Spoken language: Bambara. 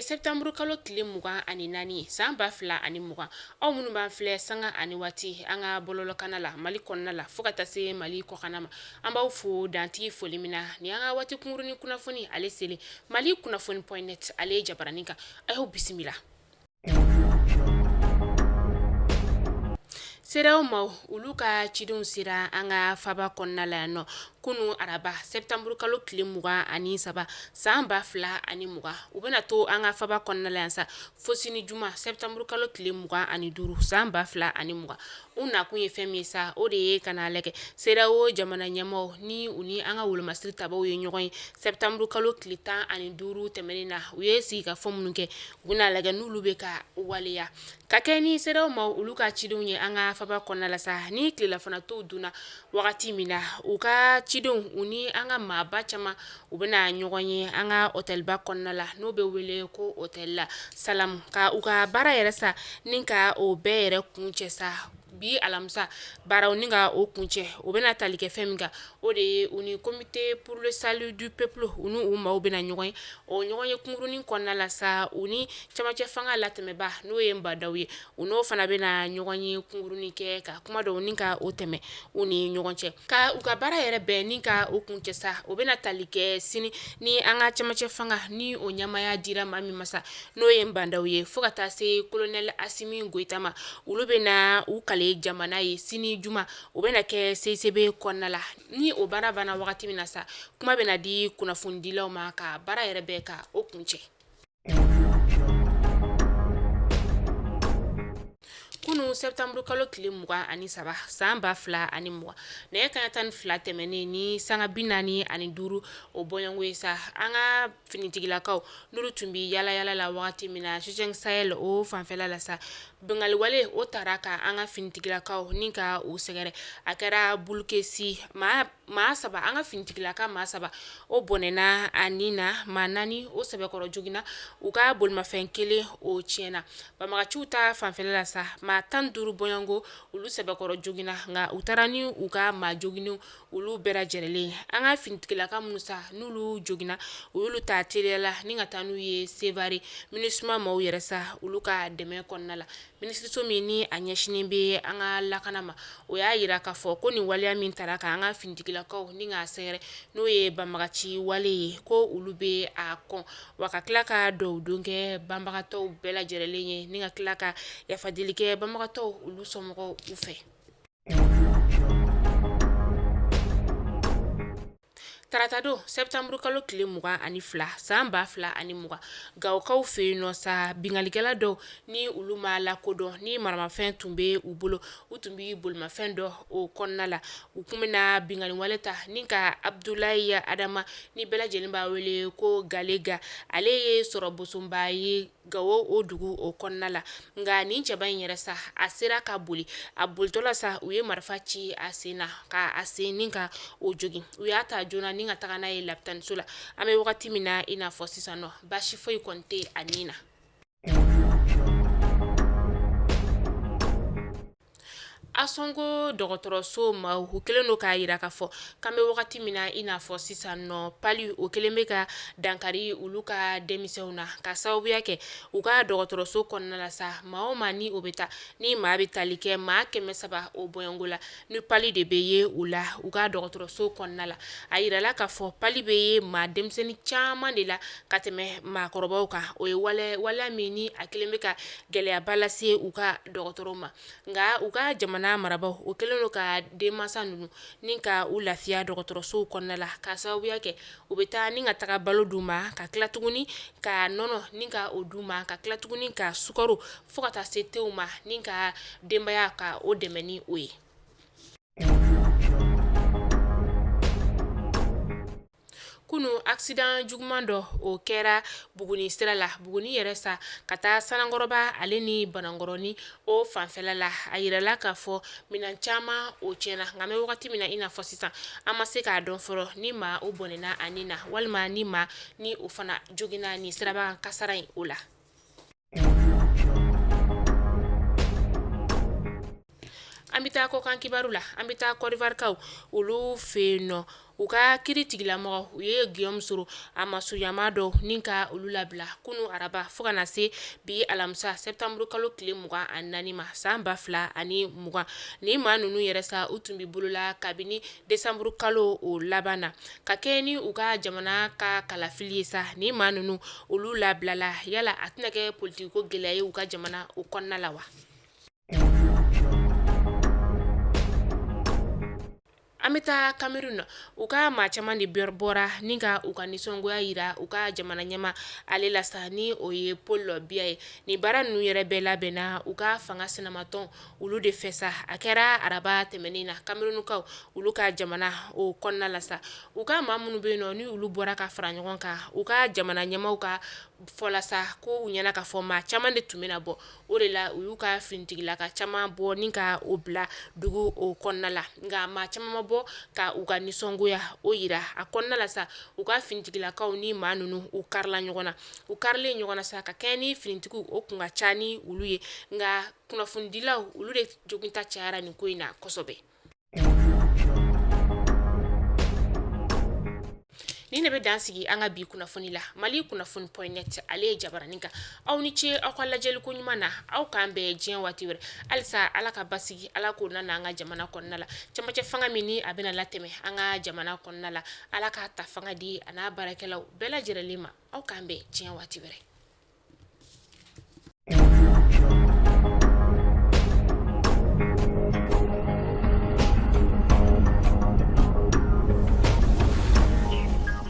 septembre kalo tile 24 ye san 2020. Aw minnu b'an filɛ sanga ani waati an ka bɔlɔlɔkanna la Mali kɔnɔna la fo ka taa se Mali kɔkanna ma, an b'aw fo dan tɛ foli min na. Ni an ka waati kunkurunnin kunnafoni ale selen Mali kunnafoni point net ale jabaranin kan, a y'aw bisimila. CEDEAO maaw olu ka cidenw sera an ka faba kɔnɔna la yan nɔ kunun araba septembre kalo tile 23 san 2020. U bɛna to an ka faba kɔnɔna la yan sa fo sini juma septembre kalo tile 25 san 2020. U nakun ye fɛn min ye sa, o de ye ka n'a lajɛ CEDEAO jamana ɲɛmaaw ni u ni an ka wolomasiri tabaw ye ɲɔgɔn ye septembre kalo tile 15 tɛmɛnen na, u ye sigikafɔ minnu kɛ, u bɛna lajɛ n'olu bɛ ka waleya ka kɛ ni CEDEAO maaw olu ka cidenw ye an ka faba kɔnɔna la sa. Ni tilelafana tow dunna wagati min na, u ka cidenw u ni an ka maaba caman u bɛna ɲɔgɔn ye an ka hôtelba kɔnɔna la n'o bɛ wele ko hôtel la Salam, ka u ka baara yɛrɛ sa ni ka o bɛɛ yɛrɛ kuncɛ sa bi alamisa baaraw ni ka o kuncɛ. O bɛna tali kɛ fɛn min kan, o de ye u ni comité pour le salut du peuple u ni u maaw bɛna ɲɔgɔn ye. O ɲɔgɔn ye kunkurunin kɔnɔna la sa, u ni camancɛ fanga latɛmɛba n'o ye Bah N'Daw ye, u n'o fana bɛna ɲɔgɔn ye kunkurunin kɛ ka kuma dɔw ni ka o tɛmɛ u ni ɲɔgɔn cɛ ka u ka baara yɛrɛ bɛɛ ni ka o kuncɛ sa. O bɛna tali kɛ sini ni an ka camancɛ fanga ni o ɲɛmaaya dira maa min ma sa, n'o ye Bah N'Daw ye, fo ka taa se colonel Assimi Goïta ma, olu bɛna u kale jamana ye sini juma. O bɛna kɛ CICB kɔnɔna la. Ni o baara banna wagati min na sa, kuma bɛna di kunnafonidilaw ma ka baara yɛrɛ bɛɛ ka o kuncɛ. Kunun septembre kalo tile 23 san 2020, nɛgɛ kanɲɛ 12 tɛmɛnen ni sanga 45 o bɔɲɔgɔnko ye sa, an ka finitigilakaw n'olu tun bɛ yala yala la wagati min na G5 Sahel o fanfɛla la sa, binkanniwale o taara ka an ka finitigilakaw ni ka u sɛgɛrɛ. A kɛra Boulkessi, maa saba, an ka finitigilaka maa saba o bɔnɛna a ni na, maa naani o sɛbɛkɔrɔ joginna, u ka bolimafɛn kelen o tiɲɛna. Banbagaciw ta fanfɛla la sa, maa 15 bɔɲɔgɔnko olu sɛbɛkɔrɔ joginna, nka u taara ni u ka maa joginnenw olu bɛɛ lajɛlen. An ka finitigilaka minnu sa n'olu joginna, u y'olu ta teliya la ni ka taa n'u ye Sevare MINUSMA maaw yɛrɛ sa olu ka dɛmɛ kɔnɔna la. Minisiriso min ni a ɲɛsinnen bɛ an ka lakana ma, o y'a jira k'a fɔ ko nin waleya min taara ka an ka finitigilakaw ni k'a sɛgɛrɛ, n'o ye banbagaci wale ye, ko olu bɛ a kɔn wa ka tila ka dugawu don kɛ banbagatɔw bɛɛ lajɛlen ye ni ka tila ka yafadeli kɛ banbagatɔw olu somɔgɔw u fɛ. Taratadon septembre kalo tile 22 san 2020, Gawokaw fɛ yen nɔ sa, binkannikɛla dɔw ni olu ma lakodɔn ni maramafɛn tun bɛ u bolo, u tun bɛ bolimafɛn dɔ o kɔnɔna la, u tun bɛna binkanniwale ta ni ka Abudulayi Adama ni bɛɛ lajɛlen b'a wele ko Galega, ale ye sɔrɔ bosonba ye Gawo o dugu o kɔnɔna la. Nka nin cɛba in yɛrɛ sa, a sera ka boli. A bolitɔla sa, u ye marifa ci a sen na ka a sen ni ka o jogin. U y'a ta joona ni ka taga n'a ye lapitaniso la. An bɛ wagati min na i n'a fɔ sisan nɔ, baasi foyi kɔni tɛ a ni na. Ansongo dɔgɔtɔrɔso maaw u kɛlen don k'a jira k'a fɔ k'an bɛ wagati min na i n'a fɔ sisan nɔ, palu o kɛlen bɛ ka dankari olu ka denmisɛnw na ka sababuya kɛ u ka dɔgɔtɔrɔso kɔnɔna la sa, maa o maa ni o bɛ taa ni maa bɛ tali kɛ maa 300 o bɔɲɔgɔnko la, ni palu de bɛ ye u la u ka dɔgɔtɔrɔso kɔnɔna la. A jirala k'a fɔ palu bɛ ye maa denmisɛnnin caman de la ka tɛmɛ maakɔrɔbaw kan. O ye waleya min ni a kɛlen bɛ ka gɛlɛyaba lase u ka dɔgɔtɔrɔw ma. Nka u ka jamana marabaaw o kɛlen don ka denmansa ninnu ni ka u lafiya dɔgɔtɔrɔsow kɔnɔna la ka sababuya kɛ u bɛ taa ni ka taga balo d'u ma, ka tila tuguni ka nɔnɔ ni ka o d'u ma, ka tila tuguni ka sukaro fo ka taa se tew ma ni ka denbaya ka o dɛmɛ ni o ye. Kunun accident juguman dɔ o kɛra Buguni sira la, Buguni yɛrɛ sa ka taa Sanankɔrɔba ale ni Banankɔrɔni o fanfɛla la. A yirala k'a fɔ minɛn caman o tiɲɛna, nka an bɛ wagati min na i n'a fɔ sisan, an ma se k'a dɔn fɔlɔ ni maa o bɔnɛna a ni na walima ni maa ni o fana joginna ni siraba kasara in o la. An bɛ taa kɔkan kibaru la. An bɛ taa Côte d'Ivoire kaw olu fɛ yen nɔ. U ka kiri tigilamɔgɔ u ye Guillaume Soro a masurunyama dɔ ni ka olu labila kunun araba fo ka na se bi alamisa septembre kalo tile 24 ma san 2020. Ni maa ninnu yɛrɛ sa, u tun bɛ bolola kabini décembre kalo o laban na ka kɛ ni u ka jamana ka kalafili ye sa. Ni maa ninnu olu labilala, yala a tɛna kɛ politiki ko gɛlɛya ye u ka jamana o kɔnɔna la wa? An bɛ taa Cameroun na. U ka maa caman de bɔra ni ka u ka nisɔngoya jira u ka jamana ɲɛmaa ale la sa, ni o ye Paul Biya ye. Nin baara ninnu yɛrɛ bɛɛ labɛnna u ka fanga sinamatɔn olu de fɛ sa. A kɛra araba tɛmɛnen na Camerounkaw olu ka jamana o kɔnɔna la sa. U ka maa minnu bɛ yen nɔ, ni olu bɔra ka fara ɲɔgɔn kan u ka jamana ɲɛmaaw ka fɔ la sa, ko u ɲɛna k'a fɔ maa caman de tun bɛna bɔ. O de la u y'u ka finitigilaka caman bɔ ni ka o bila dugu o kɔnɔna la, nka maa caman ma bɔ ka u ka nisɔngoya o jira a kɔnɔna la sa. U ka finitigilakaw ni maa ninnu u karila ɲɔgɔn na. U karilen ɲɔgɔn na sa, ka kɛɲɛ ni finitigiw o kun ka ca ni olu ye, nka kunnafonidilaw olu de joginta cayara nin ko in na kosɛbɛ. Nin de bɛ dan sigi an ka bi kunnafoni la. Mali kunnafoni point net ale ye jabaranin kan. Aw ni ce aw ka lajɛliko ɲuman na. Aw k'an bɛn diɲɛ waati wɛrɛ. Halisa Ala ka basigi, Ala k'o na an ka jamana kɔnɔna la. Cɛmancɛ fanga min ni a bɛna latɛmɛ an ka jamana kɔnɔna la, Ala k'a ta fanga di a n'a baarakɛlaw bɛɛ lajɛlen ma. Aw k'an bɛn diɲɛ waati wɛrɛ.